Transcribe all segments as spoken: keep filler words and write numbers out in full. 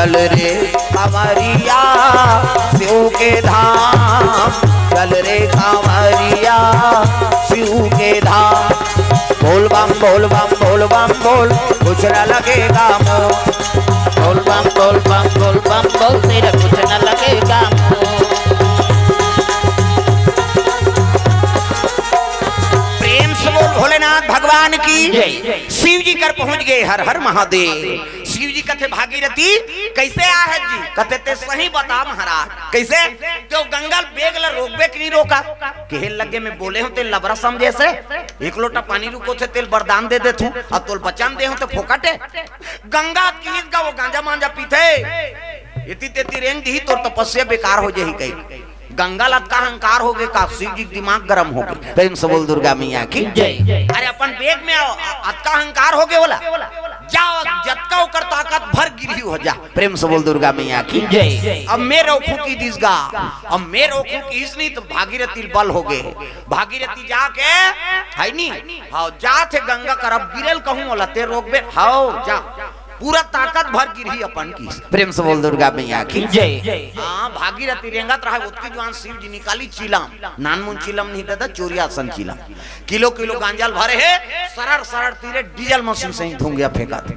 चल रे कांवरिया शिव के धाम, चल रे कांवरिया शिव के धाम। बोल बम बोल बम बोल बम बोल, कुछ न लगेगा मोल। बोल बम बोल बम बोल बम बोल, तेरा कुछ न लगेगा मोल। प्रेम से बोल भोलेनाथ भगवान की जय। शिव जी कर पहुंच गए, हर हर महादेव। शिव जी कथे, भागीरथी, कैसे आए है जी? कथे, ते सही बता महाराज, कैसे? तो गंगा बेग ल रोकबे कि नहीं रोका? कहे लगे, मैं बोले हूं, तेल लबरा समझे से, एक लोटा पानी रुको थे, तेल बरदान दे देथू, अब तोल बचन दे हूं तो फोकट है। गंगा किहिस गा, वो गांजा मांजा पीथे, इति तेती रेंग दिही, तोर तपस्या बेकार हो जाही कही। गंगा ल अतका अहंकार हो गे का, शिव जी के दिमाग गरम हो गे। प्रेम से बोल दुर्गा मैया की जय। अरे अपन बेग में आओ, अ-, अतका अहंकार हो गे ओला। जा, जतका ओकर ताकत भर गिरही हो जा। प्रेम से बोल दुर्गा मैया की जय। अब मैं रोकू किहिस गा, अब मैं रोकू किहिस नहीं तो भागीरथी बल हो गे। भागीरथी जाके, है नी, हाँ, जाथे गंगा कर, अब गिरे ल कहूं ओला, ते रोकबे, हाँ, जा। पूरा ताकत भर गिरही अपन किहिस। प्रेम से बोल दुर्गा मैया की जय। हाँ, भागीरथी रेंगत रहा, ओतकी जुवार शिव जी निकाली चिलम, नानमुन चिलम नहीं दादा, चोरिया असन चिलम, किलो किलो गांजा ल भरे हे, सरर सरर तीरे डीजल मशीन सही धुंगिया फेंकत।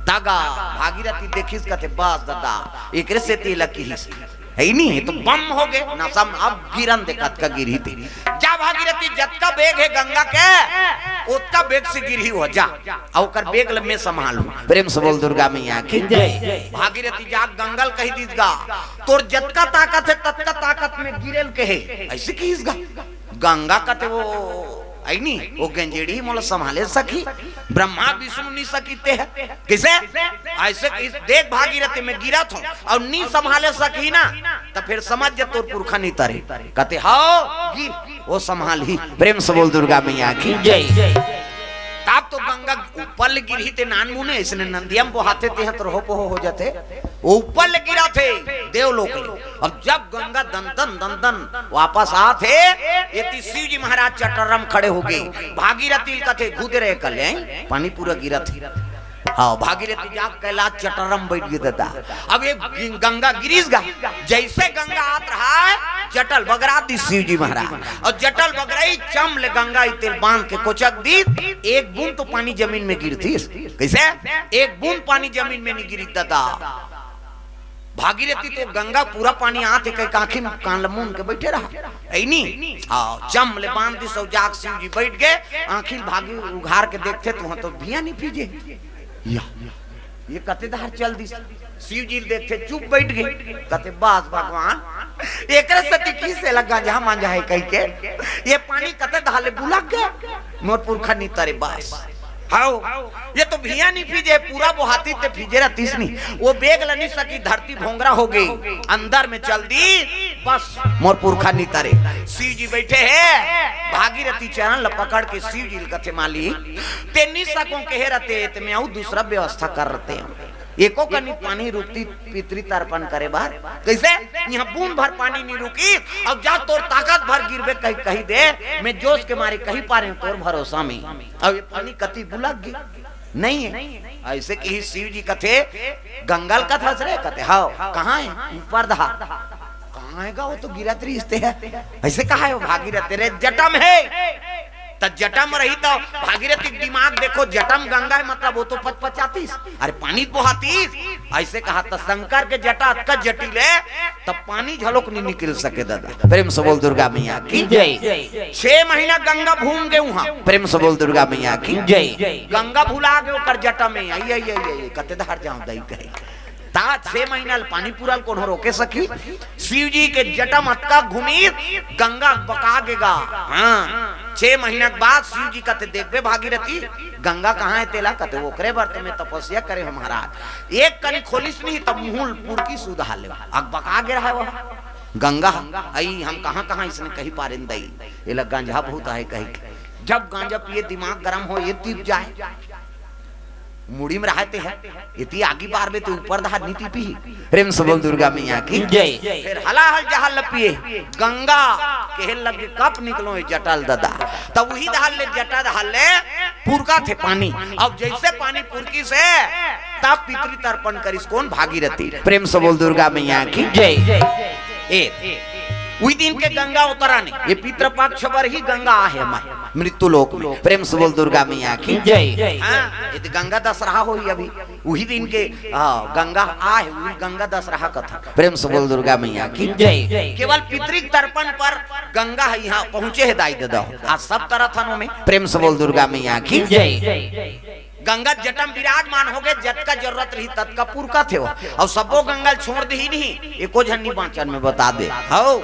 तागा भागीरथी देखिस कथे, बस दादा, एकरे सेती ल किहिस। है नी, ये तो बम हो गे, नशा में अब गिरन दे, कतका गिरही ते। जा भागीरथी, जतका बेग हे गंगा के, ओतका बेग से गिरही हो जा। अउ ओकर बेग ल मैं संभालूं। प्रेम से बोल दुर्गा मैया की जय। भागीरथी जाके गंगा ल कहि दिस गा, तोर जतका ताकत हे, ततका ताकत में गिरे ल कहे। ऐसे किहिस गा। गंगा कथे, वो, है नी, वो गंजेड़ी मोला संभाले सकही, ब्रह्मा विष्णु नहीं सकिते है। किसे? ऐसे कि देख भागीरथी में गिरत हूं अउ नहीं संभाले सकही ना, त फिर समझ जा तोर पुरखा नहीं तरे। कथे, "हाव, गिर, वो संभालही।" प्रेम से बोल दुर्गा मैया की जय। तब तो गंगा ऊपर ले गिरही ते नानमुने, इसने नंदिया म बोहाथे ते ह तो रहो पोहो हो जाथे। वो ऊपर ले गिरथे, देवलोक ले। अब जब गंगा दंदन दंदन वापस आथे, एती शिव जी महाराज चटर्रम खड़े हो गे। भागीरथी ल कथे, "घुदे रहे कले, पानी पूरा गिरत हे।" हाँ, भागीरथी जाके कैलाश चटर्रम बैठ गे दादा। अब ये गंगा गिरिस गा, जैसे गंगा आत रहा है, जटा ल बगरा दिस शिव जी महाराज। अउ जटा ल बगराई, चम ले गंगा इते ल बांध के कोचक दिस, एक बूंद तो पानी जमीन में गिरतिस। कैसे? एक बूंद पानी जमीन में नहीं गिरी दादा। भागीरथी तो गंगा पूरा पानी आथे कहिके आंखी म कान ल मूंद के बैठे रहा। ऐनी? हाँ, चम ले बांध दिस अउ जाके शिव जी बैठ गे। आंखी ल भागी उघार के देखथे त उहां तो भिया नहीं फीजे। या, ये कते धार चल दिस। शिव जी ल देखथे चुप बैठ गे। कथे, "बस भगवान, एकरे सेती किहिस एला गांजा मांजा हे कहिके, ये पानी कते धार ले बुलक गे, मोर पुरखा नहीं तरे बस।" हाव, ये तो भिया नहीं फीजे, पूरा बोहाती ते फीजे रहतिस नहीं। वो बेग ल नहीं सकी, धरती भोंगरा हो गे, अंदर में चल दिस, बस मोर पुरखा नहीं तरे। शिव जी बैठे हे, भागीरथी चरण ल पकड़ के शिव जी ल कथे, "मालिक, ते नहीं सकों कहे रहते, ते मैं अउ दूसरा व्यवस्था कर रहते हैं।" एको कनी पानी रुकतिस पितृ तर्पण करे बर। कैसे? इहां बूंद भर पानी नहीं रुकी, अउ जा तोर ताकत भर गिरबे कही, कही दे, मैं जोश के मारे कही पारे हूं तोर भरोसा में। अउ ये पानी कती बुलक गे? नहीं हे। ऐसे किहिस शिव जी कथे, गंगा ल कथस रे, कथे, "हाव, कहां हे?" "ऊपर धार।" "कहां हे गा, वो तो गिरत रिहिस ते हे।" "ऐसे कहां हे वो भागीरथी रे, जटा म हे।" त जटा म रही त भागीरथी के दिमाग देखो, जटा म गंगा हे, मतलब वो तो पचपचातिस, अरे पानी बोहातिस। ऐसे कहा त शंकर के जटा अतका जटिल हे, त पानी झलोक नहीं निकल सके दादा। प्रेम से बोल दुर्गा मैया की जय। छह महीना गंगा भूम गे उहां। प्रेम से बोल दुर्गा मैया की जय। गंगा भुला गे ओकर जटा में, "आई, आई, आई, आई, कते धार जांव दई," कहे। ता छह महीना ल पानी पूरा ल कोनो रोके सकी? शिव जी के जटा म अतका घूमिस, गंगा बका गे गा। हाँ, छह महीना के बाद शिव जी कथे, "देखबे भागीरथी, गंगा कहां हे तेला?" कथे, "ओकरे बर तो मैं तपस्या करे हंव महाराज।" एक कनी खोलिस नहीं, तब मुंह ल पुरकी सुधा ले, अक बका गे रहा हे वो। "गंगा, अई हम कहां कहां इसने कही पारेन दई, एला गांजा बहुत आहे," कही। जब गांजा पिए दिमाग गरम हो, ये तीप जाए। मुड़ी में रहते हैं, इति आगी बार में तो ऊपर धार नीति पी। प्रेम से बोल दुर्गा मैया की जय। फिर हलाहल जहाल ल पिए, गंगा कहे लगे, "कब निकलों ये जटा ल दादा?" तब वही धार ले, जटा धार ले पुरकथे पानी। अब जैसे पानी पुरकिस, तब पितृ तर्पण करिस कोन? भागीरथी। प्रेम से बोल दुर्गा मैया की। जय। ए, उही दिन के गंगा उतराने, ये पितृपक्ष बर ही गंगा आहे माय मृत्यु लोक में। प्रेम से बोल दुर्गा मैया की। जय। हाँ, ये तो गंगा दशहरा होही अभी, उही दिन के, हाँ, गंगा आहे, उही गंगा दशहरा कथा। प्रेम से बोल दुर्गा मैया की। जय। केवल पितृ तर्पण पर गंगा ह इहाँ पहुँचे हे दाई ददा हो। आज सब तरह थानों में प्रेम से बोल दुर्गा मैया की। जय। गंगा जटा म विराजमान होगे, जतका जरूरत रही ततका पुरकत हे वो। अउ सबो गंगा ल छोड़ दिही नहीं, एको झन नी बाँचन में बता दे। हव।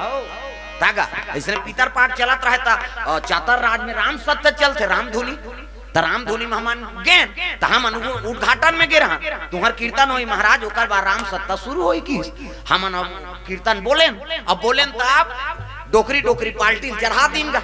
तागा, अइसने पितर पाठ चलत रहे त, अ, चातर राज में राम सत्ता चलथे, रामधुनी। त रामधुनी में हमन गेन, त हमन उ-, उद्घाटन में गे रहन। तुँहर कीर्तन होही महाराज, ओकर बाद राम सत्ता शुरू होही कि हमन अब कीर्तन बोलेन, अब बोलेन त आप डोकरी, डोकरी पाल्टी ल चढ़ा दीन गा।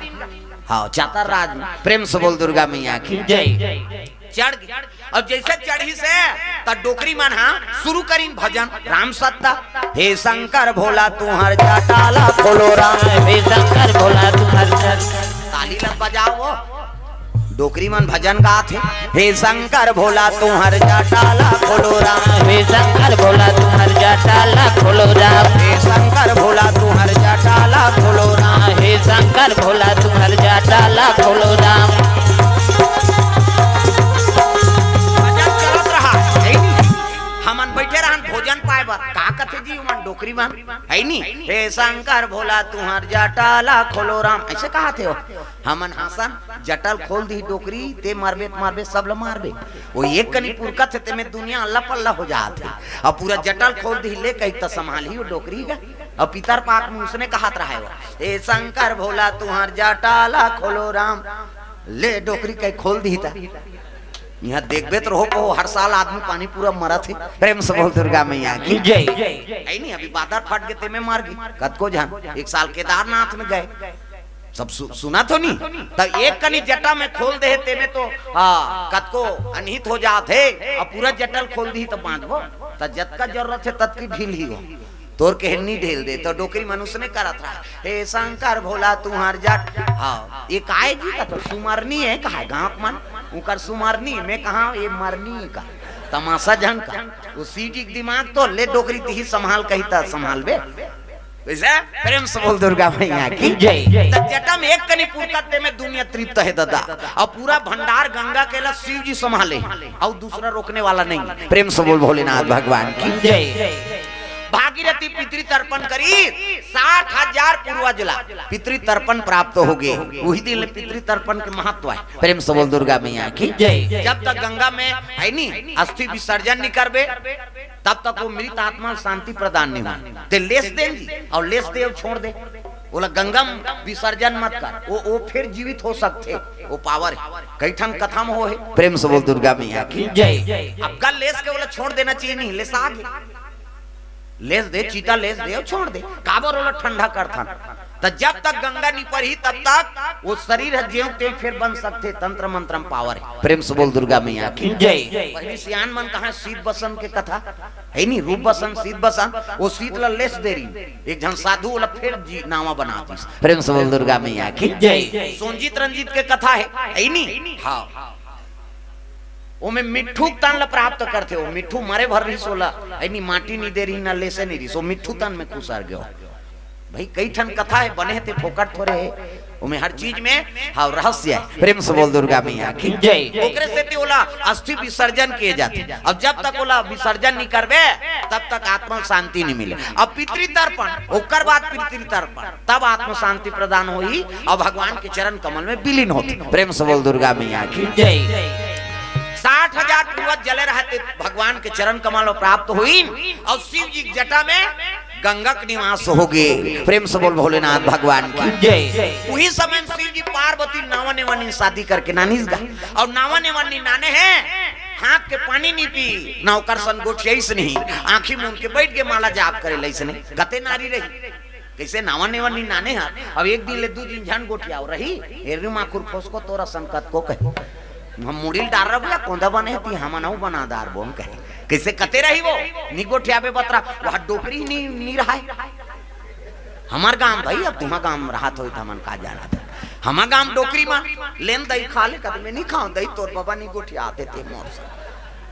हाँ, चातर राज में। प्रेम से बोल दुर्गा मैया की। जय। चढ़ गे। अब जइसे चढ़िस हे, त डोकरी मन ह शुरू करिन भजन, राम सत्ता। हे शंकर भोला तुँहर जटा ला खोलो राम। हे शंकर भोला तुँहर जटा। ताली ल बजाव वो। डोकरी मन भजन गात हे। हे शंकर भोला तुँहर जटा ला खोलो राम। हे शंकर भोला तुँहर जटा ला खोलो राम। हे शंकर भोला तुँहर जटा ला खोलो राम। हे शंकर भोला तुँहर जटा ला खोलो राम। भजन चलत रहा, हे नी? हमन बइठे रहन भोजन पाए बर। का कथे जी ओमन डोकरी मन, हे नी? हे शंकर भोला तुँहर जटा ला खोलो राम, अइसे कहत हे वो। हमन हाँसन, जटा ल खोल दिही डोकरी, तें मरबे त मरबे, सब ल मारबे। वो एक कनी पुरकत हे, तेमे दुनिया अल्ला पल्ला हो जात हे। अब पूरा जटा ल खोल दिही ले कही त संभालही वो डोकरी गा। अब पितर पाठ में उसने कहत रहे वो, हे शंकर भोला तुँहर जटा ला खोलो राम। ले डोकरी कही खोल दिही त। इहाँ देखबे त रहो, हर साल आदमी पानी पूरा मरत हे। प्रेम से बोल दुर्गा मैया की। जय। हे नी, अभी बादर फट गे तेमे मर गे कतको झन। एक साल केदारनाथ में गए, सब सु-, सुनत हो नी? त एक कनी जटा में खोल दे हे, तेमे तो, हाँ, कतको अनहित हो जात हे। अब पूरा जटा ल खोल दिही त बाँचबो? त जतका जरूरत हे ततकी ढील ही हो। तोर कहे नी ढील दे, त डोकरी मन उसने करत रहा, हे शंकर भोला तुँहर जट। हाँ, ये काय जी का तो सुमरनी हे, कहा गाँव के मन, उकर सुमरनी, मैं कहा ये मरनी का। तमाशा झन का। वो सीटी के दिमाग तो ले डोकरी तिही संभाल कही त संभालबे। वइसे प्रेम से बोल दुर्गा मैया की। जय। त जटा में एक कनी पुरकत तेमे दुनिया तृप्त हे ददा। अउ पूरा भंडार गंगा के ला शिव जी संभाले, अउ दूसरा रोकने वाला नहीं। प्रेम से बोल भोलेनाथ भगवान की। जय। भागीरथी पितृ तर्पण करी, साठ हजार पूर्वज ला पितृ तर्पण प्राप्त होगे। उही दिन ले पितृ तर्पण के महत्व हे। प्रेम से बोल दुर्गा मैया की। जय। जब तक गंगा में, हे नी, अस्थि विसर्जन नी करबे, तब तक वो मृत आत्मा ल शांति प्रदान नहीं होय। तें लेस दे जी, अउ लेस दे अउ छोड़ दे, ओला गंगा म विसर्जन मत कर, वो, वो फिर जीवित हो सकथे, वो पावर हे। कई ठन कथा म होहे। प्रेम से बोल दुर्गा मैया की। जय। अब का लेस के ओला छोड़ देना चाहिए, नहीं लेस आगे। लेस दे, चिता लेस दे अउ छोड़ दे। काबर ओला ठंडा करथन? त जब तक गंगा नी परही तब तक वो शरीर ह जेव तेव फेर बन सकथे, तंत्र मंत्र म पावर हे। प्रेम से बोल दुर्गा मैया की। जय। पहिली सियान मन कहा शीत बसन के कथा, हे नी, रूप बसन, शीत बसन, वो शीत ल लेस दे रही, एक झन साधु ओला फेर जी नावा बना दिस। प्रेम से बोल दुर्गा मैया की। जय। सोंजित रंजित के कथा हे, हे नी? हाँ। ओमे मिट्ठू तन ल प्राप्त करथे, वो मिट्ठू मरे भर रहिस ओला, हे नी, माटी नी दे रही, ना लेसे नी रहिस, वो मिट्ठू तन में खुसर गयो। भाई, कई ठन कथा हे, बने हे ते फोकट थोरे हे, ओमे हर चीज में, हाँ, रहस्य हे। प्रेम से बोल दुर्गा मैया की। जय। ओकरे सेती ओला अस्थि विसर्जन किए जाथे। अब जब तक ओला विसर्जन नी करबे, तब तक आत्मा ल शांति नी मिले। अब पितृ तर्पण, ओकर बाद पितृ तर्पण, तब आत्मा शांति प्रदान होही अउ भगवान के चरण कमल में विलीन होथे। प्रेम से बोल दुर्गा मैया की। जय। साठ हजार पूर्वज जले रहते भगवान के चरण कमल में प्राप्त होइन अउ शिव जी के जटा में गंगा के निवास होगे। प्रेम से बोल भोलेनाथ भगवान की। जय। उही समय में शिव जी पार्वती नावा नेवन्नी शादी करके नानिस गा। अउ नावा नेवन्नी नाने हे, हाथ के पानी नी पी, ना ओकर सन गोठियाइस नहीं, आँखी मूंद के बइठ गे माला जाप करे लइसने। गते नारी रही। कइसे नावा नेवन्नी नाने हे, अब एक दिन ले दू दिन झन गोठियाव रही, एरी माखुर फोसको तोरा सन कतको कही। हम मुड़ी ल डार रहा भैया, कोंदा बने हे, ती हमन अउ बना डारबो हम कहे। कइसे कते रही वो? नी गोठियाबे बतरा, वहाँ डोकरी ही नी, नी रहा हे। हमर गांव भाई, अब तुम्हार गांव रहत होई त हमन का जानत हे। हमर गांव डोकरी मन, लेन दई खा ले, कदे मैं नी खाऊं दई, तोर बाबा नी गोठियाथे ते मोर से।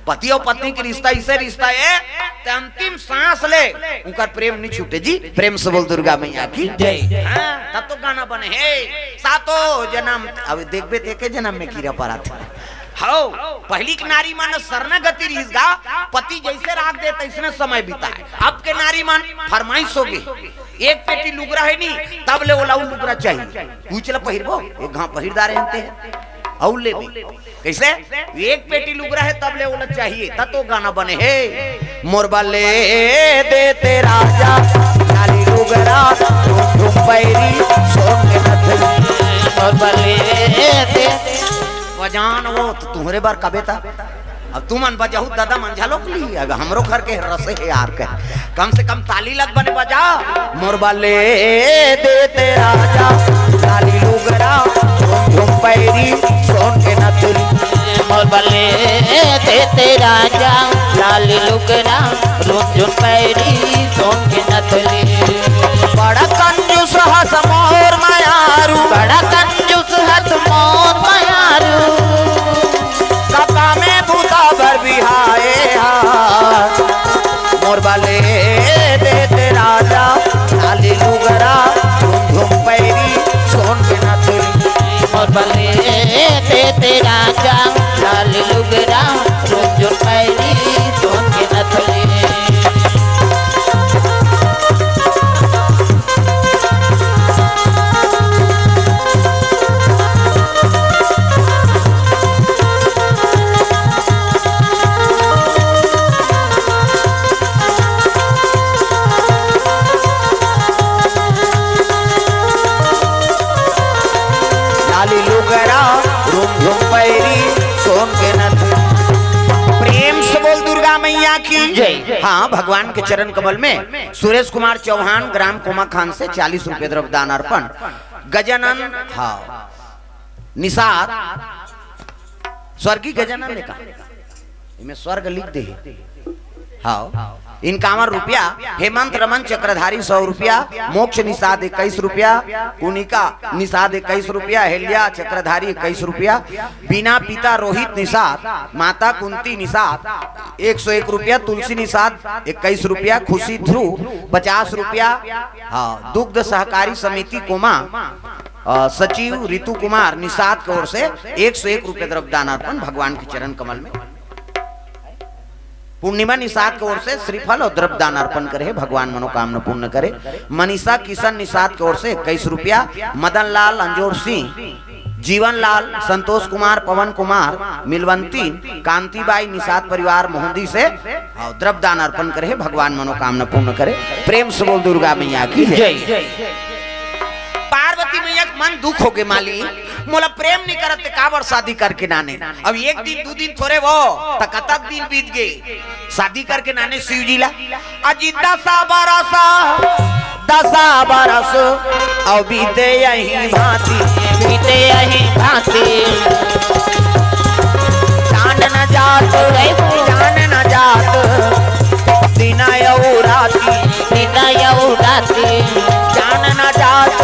पति अउ पत्नी के रिश्ता अइसे रिश्ता हे, ते अंतिम सांस ले उनकर प्रेम नइ छूटे जी। प्रेम से बोल दुर्गा मैया की जय। हाँ, तब तो गाना बने हे, सातों जनम। अब देखबे ते के जनम में कीरा परत हे। हव, पहिली के नारी मन शरणागति रिहिस गा, पति जइसे राख दे तइसने समय बिताय। अब के नारी मन फरमाइश होगे, एक पेटी लुगरा हे नी, तब ले ओला अउ लुगरा चाहिए। उचला पहिरबो, एक घांव पहिर डारे हन ते, अउ लेबे। कइसे? एक पेटी लुगरा हे तब ले ओला चाहिए, त तो गाना बने हे। मोर बर ले देते राजा, लाली लुगरा, झुम झुम पैरी, सोन के नथनी। मोर बर ले दे। बजान वो तो तुम्हरे बर कबे ता। अब तुमन बजाहू, दादा मन झलोक ली, अब हमरो घर के रसे हे यार के। कम से कम ताली लग बने बजा। मोर बर ले देते राजा, लाली लुगरा, झुम झुम पैरी, सोन के नथुनी। मोर बर ले देते राजा, लाली लुगरा, झुम झुम पैरी, सोन के नथुनी। बड़ा कंजूस हस मोर मयारू, बड़ा कंजूस हस मोर मयारू। कपा में बूता बर बिहाए हा। मोर बर ले देते राजा, लाली लुगरा, झुम झुम पैरी, सोन के नथुनी। मोर बर ले देते राजा, लाली लुगरा, झुम झुम पैरी, सोन के नथुनी। लाली लुगरा, रुम झुम पैरी, सोन के नथ। प्रेम से बोल दुर्गा मैया की जय। हाँ, भगवान के चरण कमल में सुरेश कुमार चौहान, ग्राम कोमाखान से चालीस रुपए द्रव्य दान अर्पण। गजानन, हाँ, निषाद, स्वर्गीय गजानन ने कहा, इमे स्वर्ग लिख दे। हाँ, इनकावन रुपया, हेमंत रमन चक्रधारी सौ रुपया, मोक्ष निषाद इक्कीस रुपया, कुनिका निषाद इक्कीस रुपया, हेल्या चक्रधारी इक्कीस रुपया, बिना पिता रोहित निषाद, माता कुंती निषाद एक सौ एक रुपया, तुलसी निषाद इक्कीस रुपया, खुशी ध्रुव पचास रुपया, हाँ, दुग्ध सहकारी समिति कोमा, अ, सचिव रितु कुमार निषाद के ओर से एक सौ एक रुपया द्रव्य दान अर्पण भगवान के चरण कमल में। पूर्णिमा निषाद के ओर से श्रीफल और द्रव्य दान अर्पण करे हे, भगवान मनोकामना पूर्ण करे। मनीषा किशन निषाद के ओर से इक्कीस रुपया, मदन लाल, अंजोर सिंह, जीवन लाल, संतोष कुमार, पवन कुमार, मिलवंती, कांतिबाई निषाद परिवार मोहदी से, अउ द्रव्य दान अर्पण करे हे, भगवान मनोकामना पूर्ण करे। प्रेम से बोल दुर्गा मैया की जय। जय। पार्वती मैया के मन दुख होगे, माली, मोला प्रेम नइ करत ते काबर शादी करके नाने? अब एक दिन, दू दिन थोरे वो, त कतक दिन बीत गे शादी करके नाने शिव जी ला। अजी दसा बरस, दसा बरस, अउ बीते यही भांति, बीते यही भांति। जान न जात, जान न जात, दिन अउ राति, दिन अउ राति। जान न जात,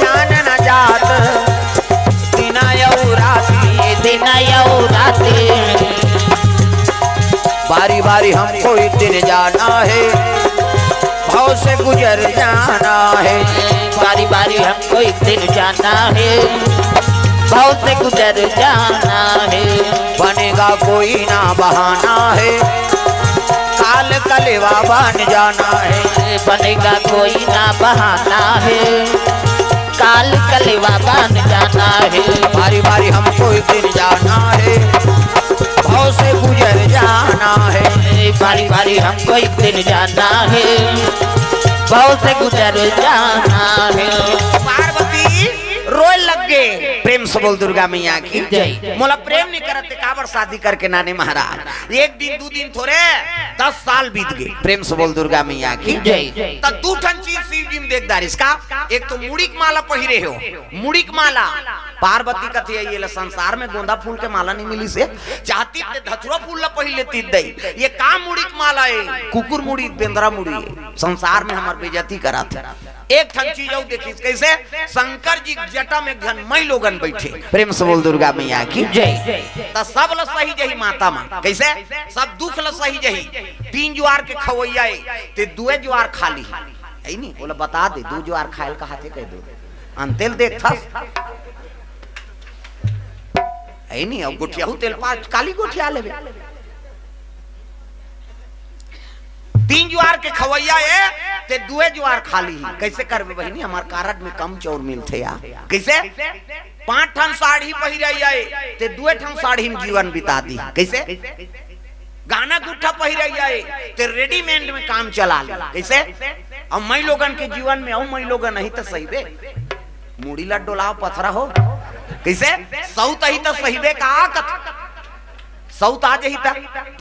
जान न जात, दिन अउ राति, दिन अउ राति। बारी बारी हमको एक दिन जाना है, भव से गुजर जाना है। बारी बारी हमको एक दिन जाना है, भव से गुजर जाना है। बनेगा कोई ना बहाना है, काल कलेवा बन जाना है। बनेगा कोई ना बहाना है, काल कलेवा बन जाना है। बारी बारी हमको एक दिन जाना है, भव से गुजर जाना है। बारी बारी हमको एक दिन जाना है, भव से गुजर जाना है। पार्वती रोए लग गे। प्रेम से बोल दुर्गा मैया की जय। मोला प्रेम नइ करत ते काबर शादी करके नाने महाराज? एक दिन, दू दिन थोरे, दस साल बीत गे। प्रेम से बोल दुर्गा मैया की जय। त दू ठन चीज शिव जी में देख डारिस का, एक तो मुड़ी के माला पहिरे हो, मुड़ी के माला। पार्वती कथे, ये ला संसार में गोंदा फूल के माला नइ मिलिस हे, चाहती ते धतुरा फूल ला पहिर लेती दई। ये का मुड़ी के माला हे? कुकुर मुड़ी, बेंदरा मुड़ी हे। संसार में हमर बेइज्जती कराथे। एक ठन चीज अउ देखिस, कइसे? शंकर जी के जटा में एक झन मई लोगन बइठे। प्रेम से बोल दुर्गा मैया की जय। त सब ल सही जही माता मन, कइसे? सब दुख ल सही जही। तीन जुआर के खवइया ए, ते दुए जुआर खा ली। अइ नी, ओला बता दे, दू जुआर खायल कहाथे कह दो। अंतेल देखथस। अइ नी, अब गोठियाहू तेल पा काली गोठिया लेबे। तीन जुआर के खवइया ए, ते दुए जुआर खा लीही। कइसे करबे बहिनी, हमर कारड में कम चौर मिलथे या। कइसे? पांच ठन साड़ी पहिरइया ए, ते दुए ठन साड़ी में जीवन बिता दी। कइसे? गाना गुट्ठा पहिरइया ए, ते रेडीमेड में काम चला ली। कइसे? अब मई लोगन के जीवन में अउ मई लोगन नहीं त सही बे। मुड़ी ला डोलाव पथरा हो। कइसे? सउत ही त सही बे का कथ सउत आ जही त।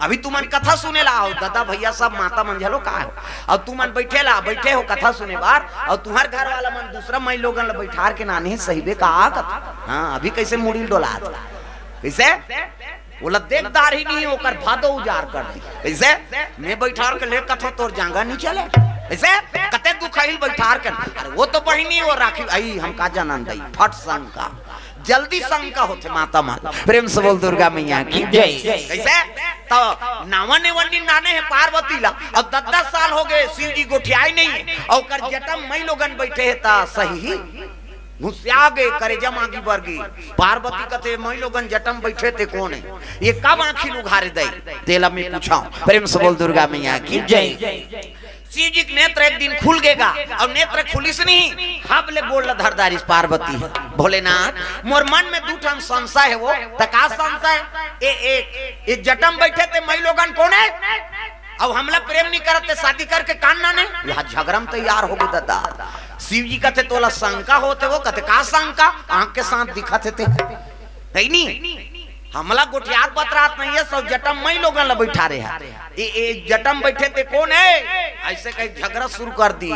अभी तुमन कथा सुने ला आओ, ददा भइया सब माता मन झलो का हो। अउ तुमन बइठे ला, बइठे हो कथा सुने बार, अउ तुम्हर घर वाला मन दूसरा मई लोगन ला बइठार के नाने सही बे का कथ। हाँ, अभी कइसे मुड़ी डोलात। कइसे? ओला देख दारही नहीं, ओकर भादो उजार कर दी। कइसे? मैं बइठार के ले कथो तोर जांगा नहीं चले। कइसे? कते दुखाइल बइठार के। अरे वो तो बहिनी, वो राखी, अइ हम का जानन दई, फट शंका। जल्दी शंका होथे माता मन। प्रेम से बोल दुर्गा मैया की जय। कइसे? त नावा नेवन्नी नाने हे पार्वती ला, अब दस दस साल हो गए, शिव जी गोठियाए नहीं हे, अउ ओकर जटा मई लोगन बइठे हे त सही ही। घुसिया गे, करेजा मांगी बर गे। पार्वती कथे, "मई लोगन जटा म बइठे ते कोन हे? ये कब आंखी ल उघारे दई?" तेला मैं पूछाऊं। प्रेम से बोल दुर्गा मैया की जय। शिव जी के नेत्र एक दिन खुल गेगा, अउ नेत्र खुलिस नहीं, हब ले गोड़ ल धर दारिस पार्वती। भोलेनाथ, मोर मन में दू ठन संशय हे वो, त का संशय? ए, ए, ए जटा म बइठे ते मई लोगन कोन हे? अउ हमला प्रेम नहीं करत ते शादी करके कान नाने? यहाँ झगड़ा में तैयार हो गए दादा। शिव जी कथे, "तोला शंका होत हे वो?" कथे, "का शंका? आंख के साथ दिखत हे ते।" है नी? हमला गोठियात बतरात नहीं हे, सब जटा मई लोगन ला बइठारे हे। ए, ए जटा म बइठे ते कोन हे? अइसे कही झगड़ा शुरू कर दी।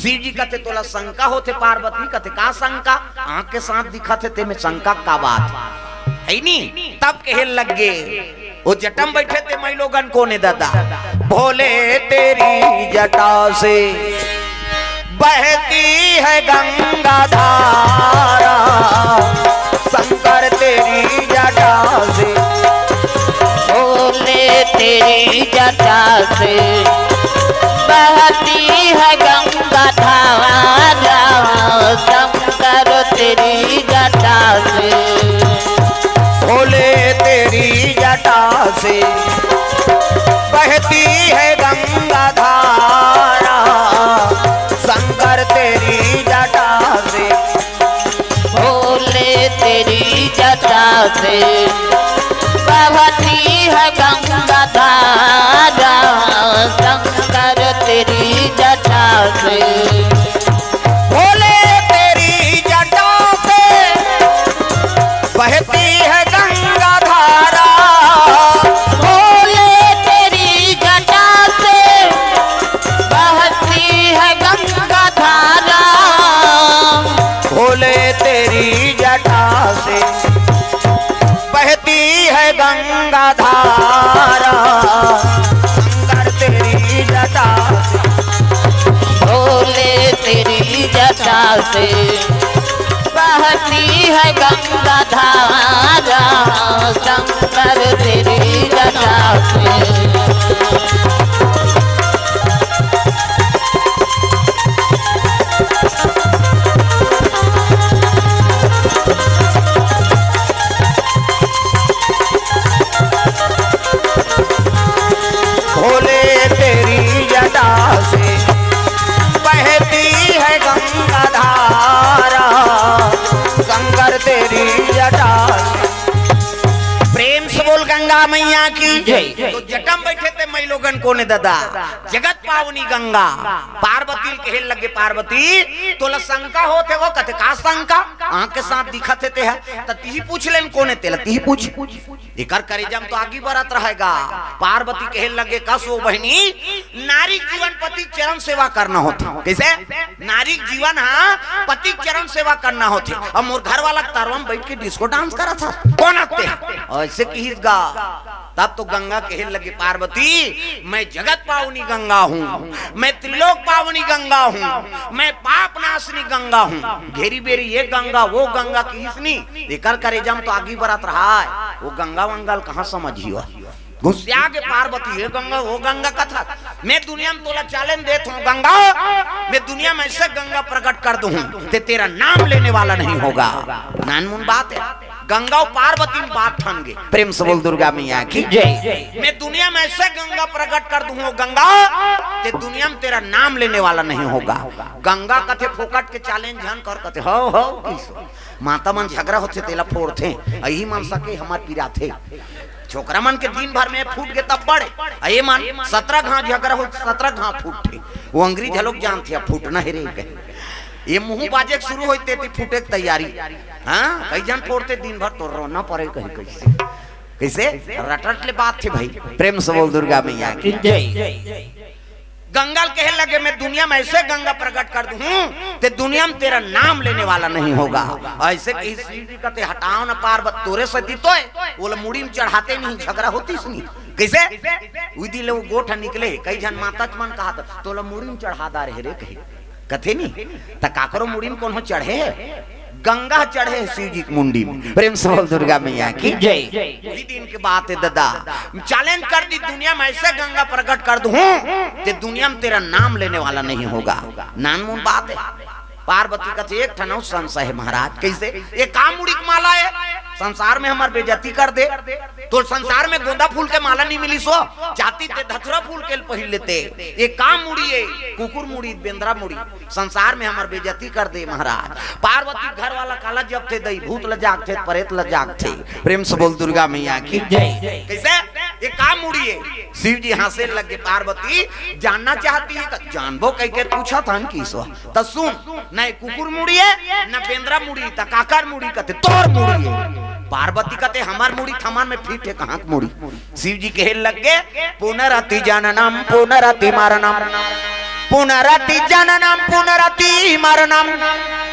शिव जी कथे, "तोला शंका होत हे पार्वती?" कथे, "का शंका? आंख के साथ दिखत हे ते में शंका का बात?" है नी? तब कहे लग गे, "ओ जटा म बइठे ते मई लोगन कोन हे दादा?" भोले तेरी जटा से बहती है गंगा धारा, शंकर तेरी जटा से। भोले तेरी जटा से बहती है गंगा धारा, शंकर तेरी जटा से। भोले तेरी जटा से बहती है गंगा धारा, शंकर तेरी जटा से। भोले तेरी जटा से बहती है गंगा धारा, शंकर तेरी जटा से। भोले तेरी जटा से बहती है गंगा धारा। भोले तेरी जटा से बहती है गंगा धारा। भोले तेरी जटा से बहती है गंगा धारा, शंकर तेरी जटा से। भोले तेरी जटा से बहती है गंगा धारा, शंकर तेरी जटा से। भोले तेरी जटा से बहती है गंगा धारा, शंकर तेरी जटा से। प्रेम से बोल गंगा मैया की जय। तो जटा म बइठे ते मई लोगन कोन हे दादा? जगत पावनी गंगा। पार्वती ल कहे लगे, "पार्वती, तोला शंका होत हे वो?" कथे, "का शंका? आंख के साथ दिखत हे ते ह।" त तिही पूछ लेन कोन हे तेला, तिही पूछ। एकर करेजा म तो आगी बरत रहेगा। पार्वती कहे लगे, "कस वो बहिनी, नारी के जीवन पति के चरण सेवा करना होथे।" कइसे? नारी के जीवन ह पति के चरण सेवा करना होथे। अब मोर घर वाला के तरवा म बइठ के डिस्को डांस करत हे, कोन आते? अइसे किहिस गा। तब तो गंगा कहे लगे, "पार्वती, मैं जगत पावनी गंगा हूँ, मैं त्रिलोक पावनी गंगा हूँ, मैं पाप नाशनी गंगा हूँ। घेरी बेरी ये गंगा, वो गंगा किहिस नी, एकर करेजा म तो आगी बरत रहय। वो गंगा वंगा ल कहाँ समझियो? गुस्सिया गे पार्वती, "हे गंगा, वो गंगा कथस? मैं दुनिया म तोला challenge देत हूँ गंगा, मैं दुनिया म ऐसे गंगा प्रकट कर दूँ, ते तेरा नाम लेने वाला नहीं होगा।" नानमुन बात हे। गंगा अउ पार्वती म बात ठन गे। प्रेम से बोल दुर्गा मैया की जय। "मैं दुनिया म ऐसे गंगा प्रकट कर दूँ गंगा, ते दुनिया म तेरा नाम लेने वाला नहीं होगा।" गंगा कथे, "फोकट के challenge झन कर।" कथे, "हो, हो, किसो।" माता मन झगरा होथे, तेला फोड़थे, अही मन सके हमर पिराथे। छोकरा मन के दिन भर में फूट गे तब बड़े, अ ये मन सतरा घांव झगरा हो, सतरा घांव फूटथे। वो अंग्रेज लोग जानथे, अब फूटना हे रे कहे। ये मुंह बाजे के शुरू होई, तेती फूटे के तैयारी। हाँ, कई झन फोड़थे दिन भर, तो रोना परे कहीं कैसे। कैसे? रटरट ले बात थे भाई। प्रेम से बोल दुर्गा मैया की जय। गंगा ल कहे लगे, "मैं दुनिया म ऐसे गंगा प्रकट कर दूँ, ते दुनिया म तेरा नाम लेने वाला नहीं होगा।" ऐसे कही शिव जी कथे, "हटाव न पार्वत, तोरे सती तो हे, ओला मुड़ी म चढ़ाते नहीं, झगरा होतिस नी।" कैसे? उही दिन ले वो गोठ निकले, कई झन माता मन कहत, "तोला मुड़ी म चढ़ा डारे हे रे," कही। कथे नी, "त काकरो मुड़ी म कोनो चढ़े हे?" गंगा चढ़े हे शिव जी के मुंडी म। प्रेम से बोल दुर्गा मैया की जय। उही दिन के बात हे ददा, challenge कर दी, "दुनिया म ऐसे गंगा प्रकट कर दूँ, ते दुनिया म तेरा नाम लेने वाला नहीं होगा।" नानमुन बात हे। पार्वती कथे, "एक ठन अउ संशय हे महाराज।" कैसे? "ये का मुड़ी के माला हे? संसार में हमर बेइज्जती कर दे। तोर संसार में गोंदा फूल के माला नहीं मिलिस हो, जाति ते धतुरा फूल के पहिर लेते। ये का मुड़ी हे? कुकुर मुड़ी, बेंदरा मुड़ी।" संसार में हमर बेइज्जती कर दे महाराज। पार्वती घर वाला काला जपथे, दई भूत ल जागथे, परेत ल जागथे। प्रेम से बोल दुर्गा मैया की जय। कैसे? "ये का मुड़ी हे?" शिव जी हंसे लगे, "पार्वती जानना चाहती है?" त जानबो कह के पूछत हन किसो। त सुन, न ये कुकुर मुड़ी हे, न बेंदरा मुड़ी, त काकर मुड़ी? कथे, "तोर मुड़ी हे।" पार्वती कथे, "हमर मुड़ी थमन में फिट हे, कहाँ के मुड़ी?" शिव जी कहे लगे, "पुनरपि जननम पुनरपि मरणम, पुनरपि जननम पुनरपि मरणम,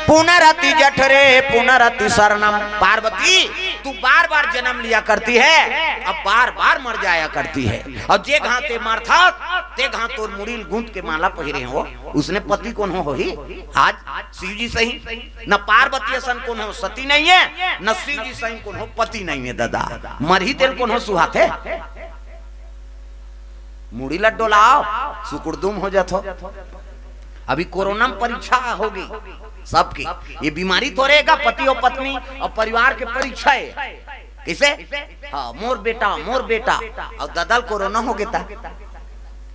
पुनरपि जठरे पुनरपि शरणम।" पार्वती, तू बार बार जन्म लिया करती है, अब बार बार मर जाया करती है, और जे घांव ते मरथस, ते घांव तोर मुड़ी ल गूंथ के माला पहिरे हो, उसने पति कोनो होही? आज शिव जी सही, न पार्वती असन कोनो सती नहीं है, न शिव जी सही कोनो पति नहीं है। ददा, मरही तेल कोनो सुहाथे? मुड़ी ल डोलाव, सुकुड़दुम हो जाथो। अभी कोरोना म परीक्षा होगे सबके। ये बीमारी थोरे हे का, पति अउ पत्नी अउ परिवार के परीक्षा हे। कैसे? हाँ, मोर बेटा, मोर बेटा। अउ ददा ल कोरोना होगे त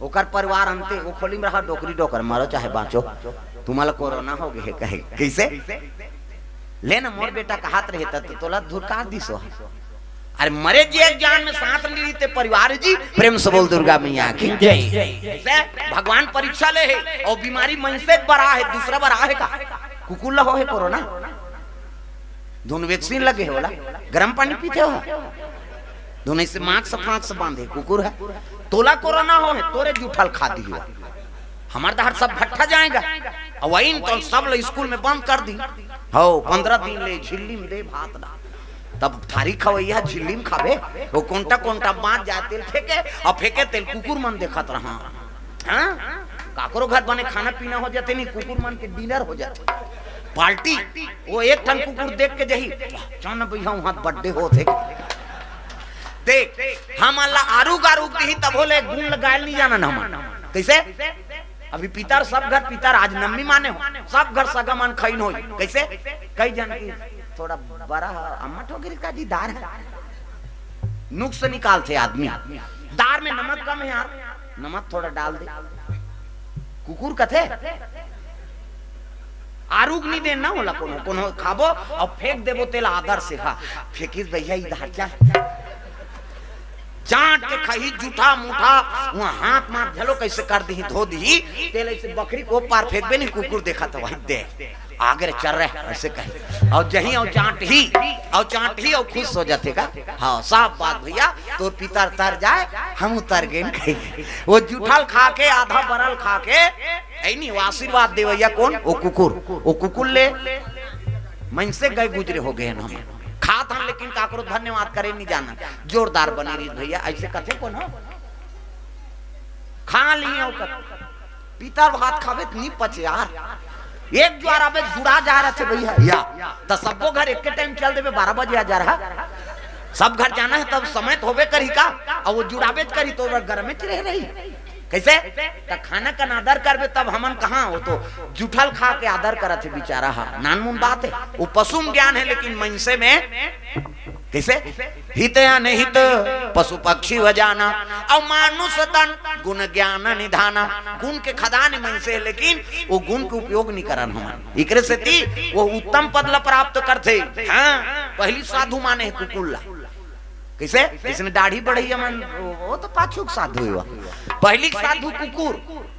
ओकर परिवार अंते, ओ खोली म रहा, डोकरी डोकर, मरो चाहे बाँचो, तुम्हां ल कोरोना होगे हे कहे। कैसे? ले ना, मोर बेटा कहत रहे त, त तोला धुरकार दिस हो। अरे मरे जिए जान में साथ नहीं रहिते परिवार जी। प्रेम से बोल दुर्गा मैया की जय। से भगवान परीक्षा ले हे, अउ बीमारी मनसे बर आहे, दूसरा बर आहे का? कुकुर ल होहे कोरोना? धुन vaccine लगे हे ओला, गरम पानी पीथे हो? धुन ऐसे मास्क फास्क बांधे, कुकुर हे। तोला कोरोना होहे, तोरे जूठा ल खा दिही हो। हमर डहर सब भट्ठा जाएगा। अउ वही तो सब ल स्कूल में बंद कर दी। हो, पंद्रह दिन ले झिल्ली म दे भात ला। तब थारी खवैया झिल्ली म खाबे, वो कोंटा कोंटा बांच जाए, तेल फेंके, अउ फेंके तेल कुकुर मन देखत रहा। हाँ? काकरो घर बने खाना पीना हो जाथे नहीं, कुकुर मन के dinner हो जाथे। Party, वो एक ठन कुकुर देख के जही, "वाह, चल न भैया, वहाँ birthday होत हे।" देख, हमन ला आरुग आरुग दिही, तभो ले गुण लगायल नहीं जानन हमन। कैसे? अभी पितर, सब घर पितर, आज नम्मी माने हो, सब घर सगा मन खइन होई। कैसे? कई झन की थोड़ा बड़ा ह, अम्मा ठोकरी का जी दार हे। नुक्स निकालथे आदमी। दार में नमक कम हे यार, नमक थोड़ा डाल दे। कुकुर कथे, आरुग नहीं देना होला कोनो, कोनो खाबो अउ फेंक देबो तेला आदर से। हाँ, फेंकिस भैया, इधर चल। चाट के खाही जूठा मूठा, वहाँ हाथ माथ घलो कैसे कर दिही, धो दिही, तेला ऐसे बकरी को पार फेंकबे नहीं, कुकुर देखत हे, वही दे। आगे रे चल रहे, ऐसे कहे। अउ जही अउ चाटही, अउ चाटही अउ खुश हो जाथे का। हाँ, साफ बात भैया, तोर पितर तर जाए, हमू तर गेन कहे। वो जूठा ल खा के, आधा बरा ल खा के, ऐ नहीं, वो आशीर्वाद देवैया कोन? वो कुकुर। वो कुकुर ले मनसे गए गुजरे होगे हन हम। खात हन लेकिन काकरो धन्यवाद करे नहीं जानन। जोरदार बने रहिस भैया, ऐसे कथे कोनो? खा लिए ओकर। पितर भात खाबे त नी पचे यार। एक जुड़ाबे जुड़ा जा रहा थे भैया, या त सब्बो घर एक टाइम चल देबे, बारह बजे आ जा रहा। सब घर जाना है, तब समय तो होबे करी का? और वो जुड़ाबे करी तो गरमे च रह रही। कैसे? त खाना कन आदर करबे, तब हमन कहाँ, वो तो जुठल खा के आदर करत है बेचारा हा। नानमुन बात है, वो पशु में ज्ञान है, लेकिन मनसे में कैसे? हित अनहित पशु पक्षी व जाना, और मानुष तन गुण ज्ञान निधाना। गुण के खदान मनसे है, लेकिन वो गुण के उपयोग नहीं करन हमन। इकरे सेती वो उत्तम पद ला प्राप्त करथे। हाँ, पहली साधु माने है कुकुर ला। कैसे? इसने दाढ़ी बढ़ैया मन, वो, वो तो पाछू के साधु हुआ। पहली साधु कुकुर,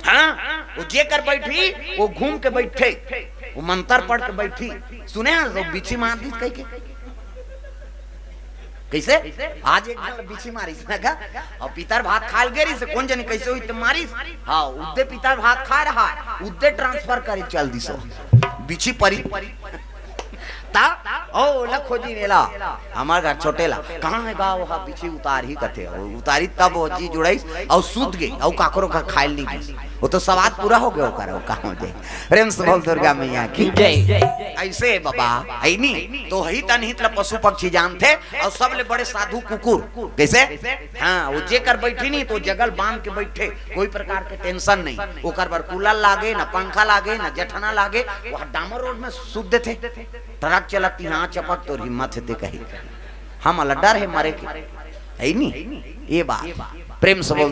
हाँ, वो जेकर बैठी, वो घूम के बैठे, वो मंत्र पढ़ के बैठी। सुने हैं, वो बिछी मार दी कह के। कैसे? आज एक जन बिछी मारिस ना का, और पितर भात खाल गे रहिस, कौन जनी कैसे हुई त मारिस। हाँ, उद्दे पितर भात खा रहा, उद्दे ट्रांसफर करे चल दिस। बिछी परी। ता, ओ, ओला खोजी नेला, हमार घर छोटे ला। कहाँ है गाँव हा? बिछी उतारही कथे। वो उतारी तब वो जी जुड़ाइस, और सूत गई, और काकरो घर खाइल नहीं गई। वो तो सवाद पूरा हो गया ओकर, वो कहाँ हो जाए। प्रेम से बोल दुर्गा मैया की जय। ऐसे बाबा, है नी? तो हित अनहित ला पशु पक्षी जानथे, और सबले बड़े साधु कुकुर। कैसे? हाँ, वो जेकर बैठी नहीं तो जगल बांध के बैठे, कोई प्रकार के टेंशन नहीं। ओकर बर कूलर लागे, ना पंखा लागे, ना जेठना लागे। वह डामर रोड में सूत देथे, ट्रक चलत तिहाँ चपक तोर हिम्मत हे ते कही। हमला डर है मरे के, है नी? ये बात प्रेम से बोल।